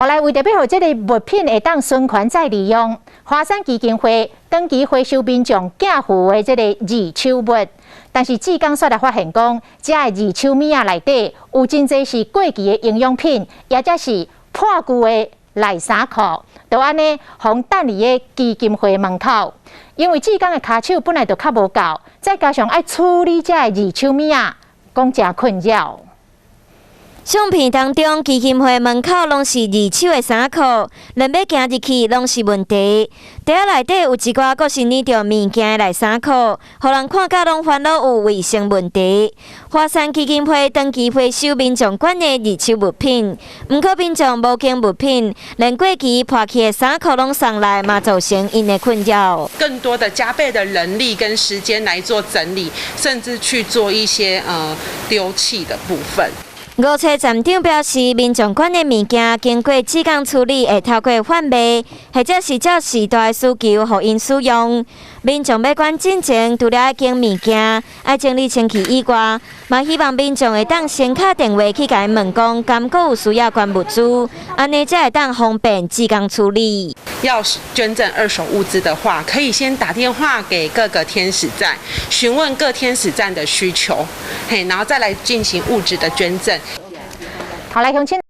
來為著欲予這个物品會當循環再利用，華山基金會長期回收民眾寄付的這个二手物。但是志工煞來發現講，這个二手物仔內底有真濟是過期的營養品，抑者是破舊的內衫褲，就按呢，予擲佇个基金會門口。因為志工的跤手本來就較無夠，再加上愛處理這个二手物仔，講誠困擾。相片當中，基金會門口攏是二手的衫褲，連欲行入去攏是問題。袋仔內底有一寡閣是黏著物件的內衫褲，予人看甲攏煩惱有衛生問題。華山基金會長期回收民眾捐的二手物品，毋過民眾無經物品，連過期破去的衫褲攏送來，嘛造成𪜶的困擾。更多的加倍的人力跟時間來做整理，甚至去做一些丟棄的部分。吳冊站長表示，民眾捐的物件經過志工處理，會透過販賣，或者是照時代需求予𪜶使用。民眾欲捐進前，除了愛揀物件，愛整理清氣以外，嘛希望民眾會當先敲電話去共𪜶問講，敢閣有需要捐物資，按呢才會當方便志工處理。要捐贈二手物資的話，可以先打電話給各個天使站，詢問各天使站的需求，嘿，然後再來進行物質的捐贈。好，來鄉親。